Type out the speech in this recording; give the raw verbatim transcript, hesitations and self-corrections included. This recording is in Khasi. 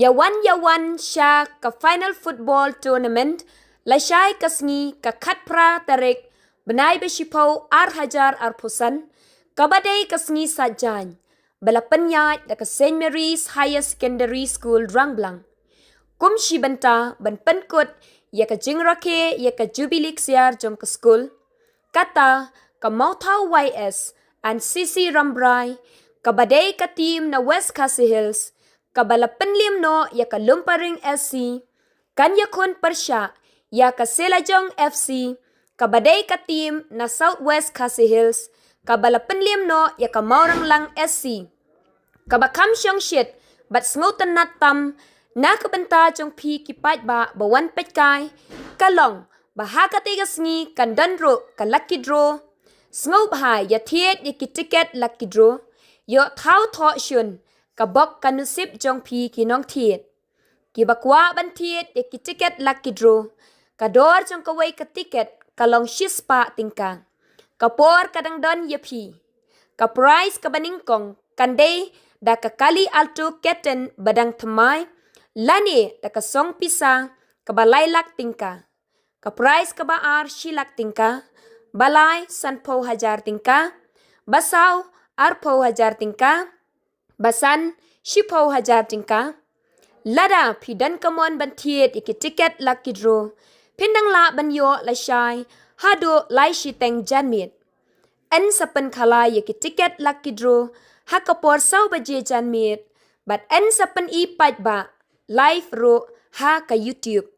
Ïa wan ïa wan sha ka final football tournament lashai ka sngi ka khatphra tarik bnai ba shiphew ar hajar arphew san, kaba dei ka sngi Saitjaiñ, ba la pynïaid da ka St Mary's Higher Secondary School Rangblang. Kum shi bynta ban pynkut ïa ka jingrakhe ïa ka Jubilee Ksiar jong ka skul, kata ka Mawthaw Y S and C C Rambrai, kaba dei ka team na West Khasi Hills, kaba la pynliem noh ïa ka Lumparing S C, kan ïakhun pyrshah ïa ka Selajong F C, kaba dei ka team na South West Khasi Hills, kaba la pynliem noh ïa ka Mawranglang S C. Kaba kham shongshit bad sngewtynnad tam na ka bynta jong phi ki paidbah ba wan peitkai, ka long ba ha katei ka sngi kan don ruh ka lucky draw. Sngewbha ïa thied ïa ki tiket lucky draw, ïoh thaw thoh shun ka bok ka nusip jong phi ki nongthied. Kiba kwah ban thied ïa ki tiket lucky draw, ka dor jong kawei ka tiket ka long shispah tyngka. Ka por ka dang don ïa phi. Ka prize kaba nyngkong kan dei da ka kali Alto K ten ba dang thymmai, lane da ka song pisa kaba lai lak tyngka. Ka prize kaba ar shi lak tyngka, ba lai sanphew hajar tyngka, ba saw arphew hajar tyngka, ba san shiphew hajar tyngka. Lada phi don ka mon ban thied ïa ki tiket lucky draw, phin dang lah ban ïoh lashai haduh lai shiteng janmiet. Yn sa pynkhalai ïa ki tiket lucky draw ha ka por saw baje janmiet, bad yn sa pyni paidbah live ruh ha ka YouTube.